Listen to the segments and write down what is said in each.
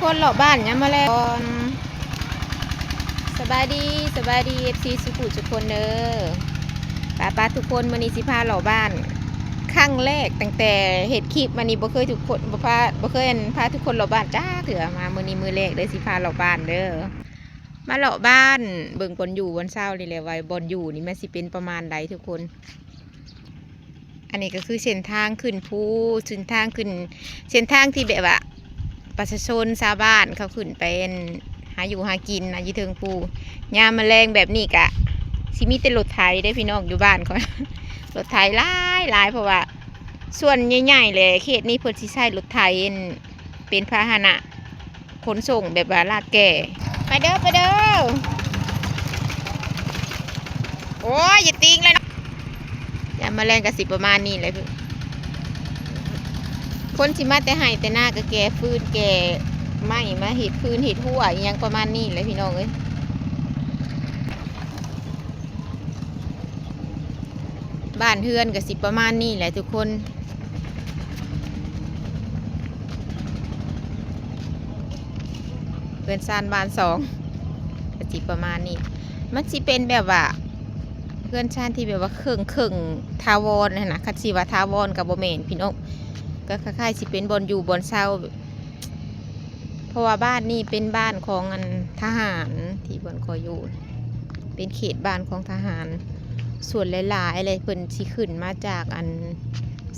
ຄົນເລາະບ້ານຍາມມາແລງກ່ອນ. ສະບາຍດີ ສະບາຍດີ ເອັຟຊີ ສຸກຜູ້ສຸກຄົນເດີ. ປາ ປາ ທຸກຄົນ ມື້ນີ້ຊິພາເລາະບ້ານຄັ້ງແລກ ຕັ້ງແຕ່ເຮັດຄລິບມານີ້ ບໍ່ເຄີຍທຸກຄົນ ບໍ່ພາ ບໍ່ເຄີຍ ອັນ ພາທຸກຄົນເລາະບ້ານຈັກເທື່ອ. ມາມື້ນີ້ມື້ແລກເດີ ຊິພາເລາະບ້ານເດີ. ມາເລາະບ້ານ ເບິ່ງບ່ອນຢູ່ບ່ອນເຊົານີ້ແຫຼະ ວ່າບ່ອນຢູ່ນີ້ມັນຊິເປັນປະມານໃດທຸກຄົນ. ອັນນີ້ກໍຄືເສັ້ນທາງຂຶ້ນພູ ເສັ້ນທາງຂຶ້ນ ເສັ້ນທາງທີ່ແບບວ່າປະຊາຊົນຊາວບ້ານເຂົາຂຶ້ນໄປ ອັນ ຫາຢູ່ຫາກິນນະ ຢູ່ເທິງພູ. ຍາມມາແລງແບບນີ້ກະຊິມີແຕ່ລົດໄຖເດ້ພີ່ນ້ອງ ຢູ່ບ້ານຂ້ອຍ ລົດໄຖຫຼາຍໆ ເພາະວ່າສ່ວນໃຫຍ່ໆແຫຼະ ເຂດນີ້ເພິ່ນຊິໃຊ້ລົດໄຖ ອັນ ເປັນພາຫະນະ ຂົນສົ່ງແບບວ່າລາກແກ່. ໄປເດີ ໄປເດີ. ໂອ້ຍ ຢ່າຕິງເລີຍເນາະ. ຍາມມາແລງກໍຊິປະມານນີ້ແຫຼະ ຄົນຊິມາແຕ່ໄຮ່ແຕ່ນາ ກໍແກ່ຟືນ ແກ່ໄມ້ ມາເຮັດຟືນເຮັດຮົ້ວ ອີ່ຫຍັງປະມານນີ້ແຫຼະ ພີ່ນ້ອງເອີຍ. ບ້ານເຮືອນກໍຊິປະມານນີ້ແຫຼະທຸກຄົນ. ເຮືອນຊານບ້ານຊ່ອງກໍຊິປະມານນີ້ ມັນຊິເປັນແບບວ່າເຮືອນຊານທີ່ແບບວ່າເຄິ່ງໆ ຖາວອນຫັ້ນນະ. ຄັນຊິວ່າຖາວອນກໍບໍ່ແມ່ນພີ່ນ້ອງ ກໍຄ້າຍໆຊິເປັນບ່ອນຢູ່ບ່ອນເຊົາ ເພາະວ່າບ້ານນີ້ເປັນບ້ານຂອງ ອັນ ທະຫານ ທີ່ບ່ອນຂ້ອຍຢູ່ ເປັນເຂດບ້ານຂອງທະຫານ. ສ່ວນຫຼາຍໆແຫຼະ ເພິ່ນຊິຂຶ້ນມາຈາກ ອັນ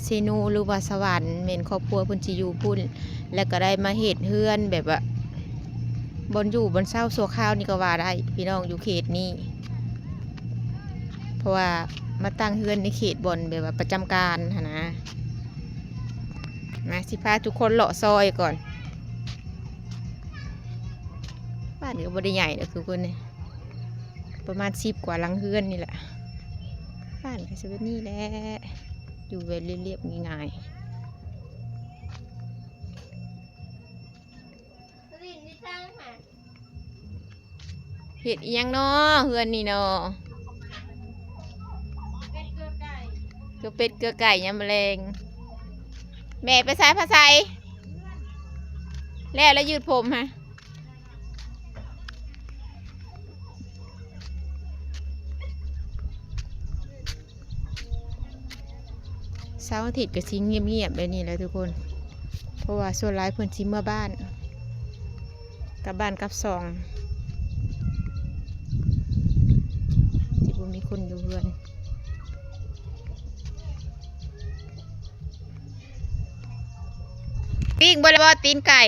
ເຊໂນ ຫຼືວ່າສະຫວັນ ແມ່ນຄອບຄົວເພິ່ນຊິຢູ່ພຸ້ນ ແລ້ວກໍໄດ້ມາເຮັດເຮືອນແບບວ່າ ບ່ອນຢູ່ບ່ອນເຊົາຊົ່ວຄາວນີ້ກໍວ່າໄດ້ ພີ່ນ້ອງ ຢູ່ເຂດນີ້ ເພາະວ່າມາຕັ້ງເຮືອນໃນເຂດບ່ອນແບບວ່າປະຈຳການຫັ້ນນະ. ມາ ຊິພາທຸກຄົນເລາະຊອຍກ່ອນ. ບ້ານກໍບໍ່ໄດ້ໃຫຍ່ດອກທຸກຄົນເອີຍ ປະມານສິບກວ່າຫຼັງເຮືອນນີ້ແຫຼະ. ບ້ານກໍຊິແບບນີ້ແຫຼະ ຢູ່ແບບລຽບໆງ່າຍໆ. ເຮັດອີ່ຫຍັງນໍ ເຮືອນນີ້ນໍ? ເກືອເປັດເກືອໄກ່ຍາມມາແລງ. ແມ່ໄປໃສ ພາໃສ? ແລ້ວ ແລ້ວຍືດຜົມຫະ. ເສົາອາທິດກໍຊິງຽບໆແບບນີ້ແຫຼະທຸກຄົນ ເພາະວ່າສ່ວນຫຼາຍເພິ່ນຊິເມືອບ້ານ ກັບບ້ານກັບຊ່ອງ ຊິບໍ່ມີຄົນຢູ່ເຮືອນ. ປີ້ງເບິດແລ້ວບໍ່ ຕີນໄກ່?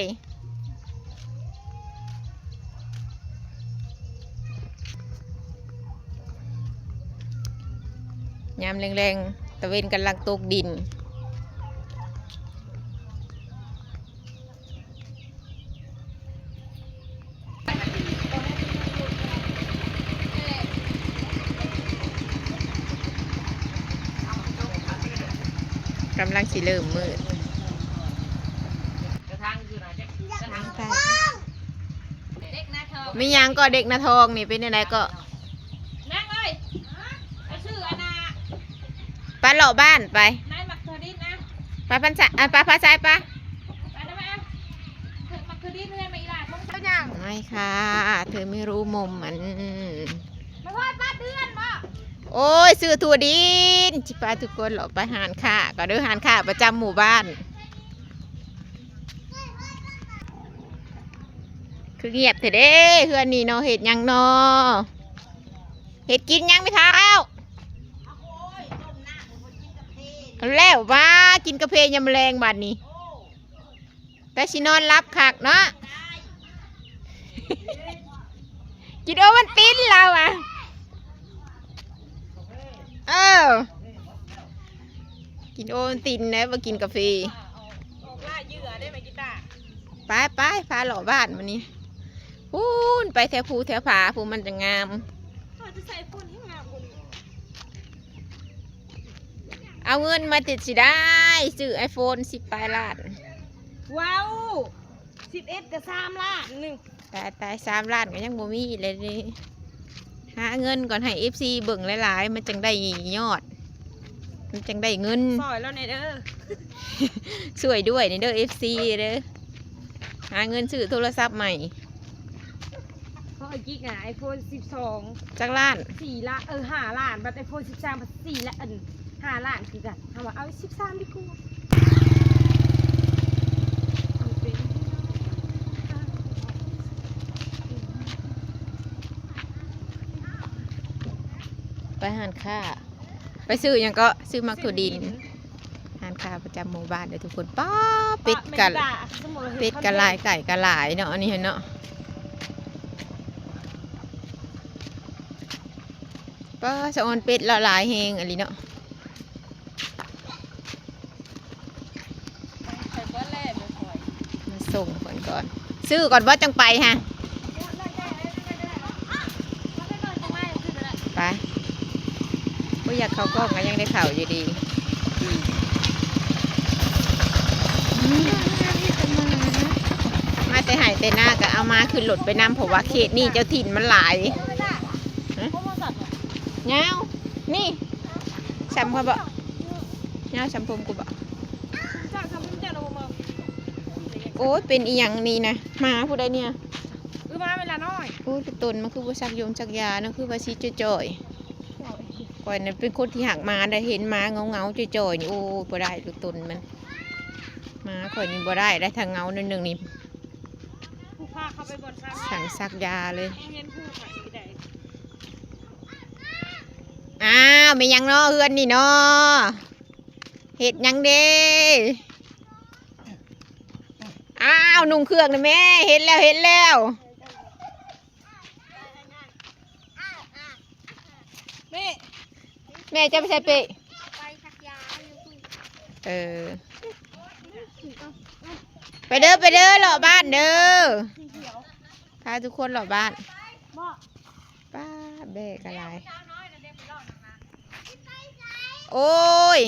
ຍາມແລງໆ ຕາເວັນກຳລັງຕົກດິນ. ກຳລັງຊິເລີ່ມມືດ. ແມ່ນຫຍັງກໍເດັກໜ້າທອງນີ້ ເປັນແນວໃດກໍ? ນາງເອີຍ ໄປຊື້ອັນນ່າ ໄປເລາະບ້ານໄປ. ນາຍໝາກຖົ່ວດິນນະ ໄປພັນສະ ໄປພາໃສ ໄປ ໄປນຳ ໄປເອົາໝາກຖົ່ວດິນເຮືອນມາອີ່ຫຼ້າ ເປັນຫຍັງ? ໄປຄ່ະ ເທີໄມ່ຮູ້ມຸມອັນ ມາຮອດບ້ານເຮືອນບໍ? ໂອ້ຍ ຊື້ຖົ່ວດິນ ຊິພາທຸກຄົນເລາະໄປຮ້ານຄ້າກ່ອນເດີ ຮ້ານຄ້າປະຈຳໝູ່ບ້ານ. ຄືງຽບແທ້ເດ້ ເຮືອນນີ້ເນາະ ເຮັດຫຍັງນໍ? ເຮັດກິນຫຍັງແມ່ເຖົ້າ? ແລ້ວຫວາ ກິນກາເຟຍາມແລງບາດນີ້ ແຕ່ຊິນອນຫຼັບຄັກເນາະ. ກິນໂອວັນຕິນລາວອະ ເອີ ກິນໂອວັນຕິນແລ້ວບໍ່ກິນກາເຟ. ໄປໆ ພາເລາະບ້ານມື້ນີ້ ພຸ້ນ ໄປແຖວພູແຖວຜາພຸ້ນ ມັນຈະງາມ. ເອົາເງິນມາຕິດຊິໄດ້ ຊື້ໄອໂຟນສິບປາຍລ້ານ. ວ້າວ ສິບເອັດກໍສາມລ້ານໜຶ່ງ. ຕາຍໆ ສາມລ້ານກໍຍັງບໍ່ມີເລີຍ. ຫາເງິນກ່ອນ ໃຫ້ເອັຟຊີເບິ່ງຫຼາຍໆ ມັນຈັ່ງໄດ້ຍອດ ມັນຈັ່ງໄດ້ເງິນ. ຊ່ອຍລາວແດ່ເດີ ຊ່ວຍດ້ວຍນີ້ເດີ ເອັຟຊີເດີ. ຫາເງິນຊື້ໂທລະສັບໃໝ່. ເພາະໄອ້ກິກນະ ໄອໂຟນສິບສອງ ຈັກລ້ານ? ສີ່ລ້ານ ເອີ ຫ້າລ້ານ ບັດໄອໂຟນສິບສາມ ສີ່ລ້ານ ອັນ ຫ້າລ້ານຄືກັນ. ເຮົາວ່າເອົາສິບສາມດີກວ່າ. ໄປຮ້ານຄ້າ ໄປຊື້ຫຍັງເກາະ? ຊື້ໝາກຖົ່ວດິນ. ຮ້ານຄ້າປະຈຳໝູ່ບ້ານເດີທຸກຄົນ. ປ້າ ເປັດກະ ເປັດກະຫຼາຍ ໄກ່ກະຫຼາຍເນາະ ອັນນີ້ເນາະ. ປ້າ ສະອອນເປັດລະຫຼາຍແຮງອີ່ຫຼີເນາະ. ມາສົ່ງເພິ່ນກ່ອນ ຊື້ກ່ອນບໍ່ ຈັ່ງໄປຫະ. ໄປ ບໍ່ຢາກເຂົ້າກ້ອງກໍຍັງໄດ້ເຂົ້າຢູ່ດີ. ມາແຕ່ໄຮ່ແຕ່ນາກໍເອົາມາຂຶ້ນລົດໄປນຳ ເພາະວ່າເຂດນີ້ເຈົ້າຖິ່ນມັນຫຼາຍ. ຍາວ ນີ້ ສ່ຳຂ້ອຍບໍ່? ຍາວສ່ຳຜົມກູບໍ່? ໂອ້ຍ ເປັນອີ່ຫຍັງນີ້ນະ? ໝາຜູ້ໃດນີ້? ອື ໝາເວລານ້ອຍ. ໂອ້ຍ ຕົນມັນຄືບໍ່ສັກຢົງສັກຢາເນາະ ຄືວ່າຊິຈ່ອຍໆ. ຂ້ອຍນັ້ນເປັນຄົນທີ່ຮັກໝາໄດ໋ ເຫັນໝາເຫງົາໆ ຈ່ອຍໆ ນີ້ ໂອ້ຍ ບໍ່ໄດ້ ຕົນມັນ. ໝາຂ້ອຍນີ້ບໍ່ໄດ້ໄດ໋ ຖ້າເຫງົາໜ້ອຍໜຶ່ງນີ້ ຜູ້ພາເຂົາໄປບ່ອນສັກ ສັ່ງສັກຢາເລີຍ. ເຫັນຜູ້ໄປໄດ້. ອ້າວ ແມ່ນຫຍັງເນາະ ເຮືອນນີ້ເນາະ? ເຮັດຫຍັງເດ້? ອ້າວ ນຸ່ງເຄື່ອງນະແມ່ ເຫັນແລ້ວ ເຫັນແລ້ວ. ແມ່ ແມ່ຈະໄປໃສເປ້? ໄປສັກຢາຢູ່ພຸ້ນ. ເອີ ໄປເດີ ໄປເດີ ເລາະບ້ານເດີ ພາທຸກຄົນເລາະບ້ານ. ປ້າ ແບ້ກະຫຼາຍ. ໂອ້ຍ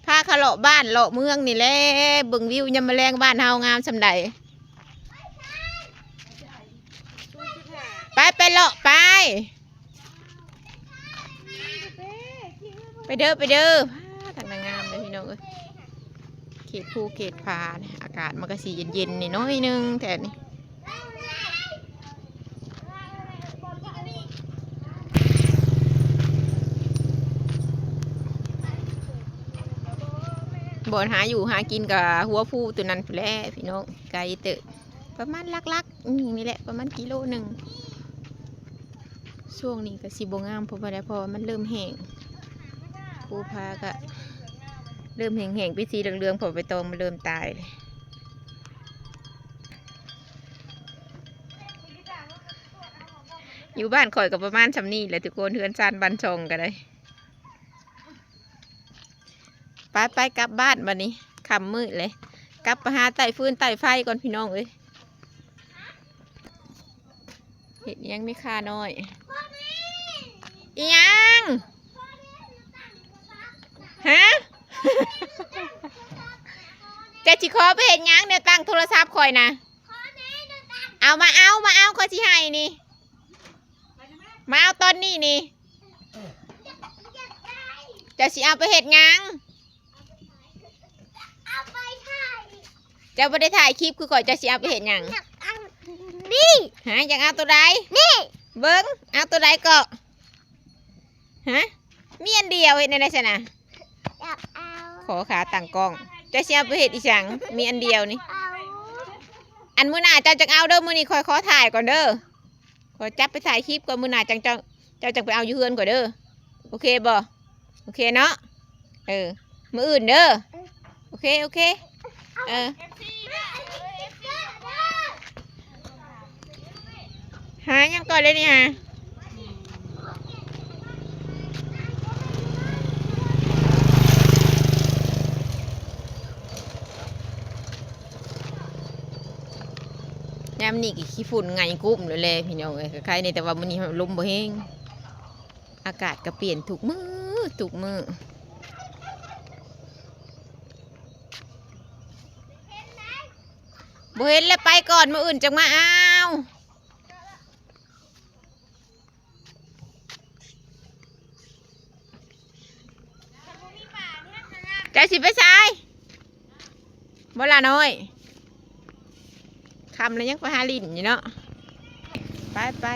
ພາເຂົາເລາະບ້ານເລາະເມືອງນີ້ແຫຼະ ເບິ່ງວິວຍາມມະແລງບ້ານເຮົາງາມສ່ຳໃດ. ໄປ ໄປເລາະໄປ ໄປເດີ ໄປເດີ. ພາທາງນາງງາມເດີພີ່ນ້ອງເອີຍ ເຂດພູເຂດຜາ ອາກາດມັນກະຊິເຢັນໆ ໜ້ອຍໜຶ່ງແຖວນີ້. ບ່ອນຫາຢູ່ຫາກິນກະຫົວພູໂຕນັ້ນພຸ້ນແຫຼະພີ່ນ້ອງ ໄກເຕີບ ປະມານຫຼັກໆ ນີ້ແຫຼະ ປະມານກິໂລໜຶ່ງ. ຊ່ວງນີ້ກະຊິບໍ່ງາມ ເພາະວ່າ ເພາະວ່າມັນເລີ່ມແຫ້ງ ພູຜາກະເລີ່ມແຫ້ງໆ ເປັນສີເຫຼືອງໆ ເພາະໃບຕອງມັນເລີ່ມຕາຍ. ຢູ່ບ້ານຂ້ອຍກໍປະມານຊ່ຳນີ້ແຫຼະທຸກຄົນ ເຮືອນຊານບ້ານຊ່ອງກໍໄດ້. ໄປໆ ກັບບ້ານບາດນີ້ ຄ່ຳມືດເລີຍ ກັບໄປຫາໄຕ້ຟືນໄຕ້ໄຟກ່ອນພີ່ນ້ອງເອີຍ. ເຮັດຫຍັງແມ່ຄ້ານ້ອຍ? ອີຫຍັງ? ຮະ? ເຈົ້າຊິຂໍໄປເຮັດຫຍັງ? ແນວຕັ້ງໂທລະສັບຂ້ອຍນະ ເອົາມາເອົາ ມາເອົາ ຂ້ອຍຊິໃຫ້ນີ້ ມາເອົາຕອນນີ້ນີ້. ເຈົ້າຊິເອົາໄປເຮັດຫຍັງ? ເຈົ້າບໍ່ໄດ້ຖ່າຍຄລິບຄືຂ້ອຍ ເຈົ້າຊິເອົາໄປເຮັດຫຍັງ? ນີ້ ຮະ ຢາກເອົາໂຕໃດ? ນີ້ ເບິ່ງ ເອົາໂຕໃດເກາະ? ຮະ ມີອັນດຽວ ເຮັດແນວໃດຊັ້ນນະ? ຢາກເອົາ ຂໍຂາຕັ້ງກ້ອງ ເຈົ້າຊິເອົາໄປເຮັດອີ່ຫຍັງ? ມີອັນດຽວນີ້ ເອົາ ອັນມື້ໜ້າເຈົ້າຈັ່ງເອົາເດີ ມື້ນີ້ຂ້ອຍຂໍຖ່າຍກ່ອນເດີ ຂໍຈັບໄປຖ່າຍຄລິບກ່ອນ ມື້ໜ້າຈັ່ງເຈົ້າ ເຈົ້າຈັ່ງໄປເອົາຢູ່ເຮືອນຂ້ອຍເດີ ໂອເຄບໍ່? ໂອເຄເນາະ ເອີ ມື້ອື່ນເດີ ໂອເຄ ໂອເຄ ເອີ ຫາຫຍັງກ່ອນເລີຍນີ້ຫາ. ຍາມນີ້ກໍຂີ້ຝຸ່ນໄຫງກຸ້ມແລ້ວແຫຼະພີ່ນ້ອງເອີຍ ກໍໄຄແດ່ ແຕ່ວ່າມື້ນີ້ລົມບໍ່ແຮງ ອາກາດກໍປ່ຽນທຸກມື້ ທຸກມື້ ບໍ່ເຫັນແລ້ວ ໄປກ່ອນ ມື້ອື່ນຈັ່ງມາເອົາ. ເຈົ້າຊິໄປໃສ? ບໍ່ລະນ້ອຍ ຄ ຄ່ຳແລ້ວຍັງໄປຫາຫຼິ້ນຢູ່ເນາະ. ໄປ ໄປ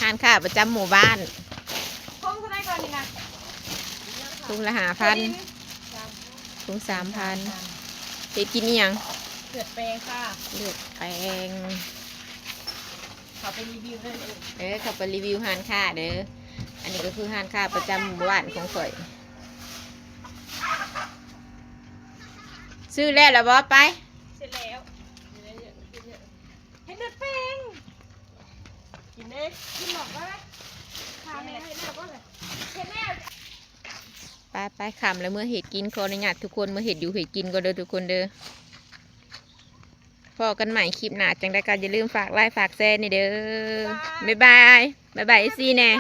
ຮ້ານຄ້າປະຈຳໝູ່ບ້ານ. ຖົງເທົ່າໃດກ່ອນນີ້ນະ? ຖົງລະຫ້າພັນ ຖົງສາມພັນ. ເຮັດກິນອີ່ຫຍັງ? ເລືອດແປງຄ່ະ ເລືອດແປງ. ເຂົ້າໄປຣີວິວເດີ ເອີ ເຂົ້າໄປຣີວິວຮ້ານຄ້າເດີ. ອັນນີ້ກໍຄືຮ້ານຄ້າປະຈຳໝູ່ບ້ານຂອງຂ້ອຍ. ຊື້ແລ້ວລະບໍ່? ໄປ ເສັດແລ້ວ. ເຮັດເລືອດແປງ ກິນເດ້ ກິນໝອກໄດ້. ຂ້າແມ່ເຮັດແລ້ວບໍ່? ເຮັດແລ້ວ. ໄປໆ ຄ່ຳແລ້ວ ເມືອເຮັດກິນ. ຂໍອະນຸຍາດທຸກຄົນເມືອເຮັດຢູ່ເຮັດກິນກ່ອນເດີທຸກຄົນເດີ. ພໍ້ກັນໃໝ່ຄລິບໜ້າ ຈັ່ງໃດກໍຢ່າລືມຝາກໄລ ຝາກແຊແດ່ເດີ. ບາຍບາຍ ບາຍບາຍ ເອັຟຊີ ແດ່.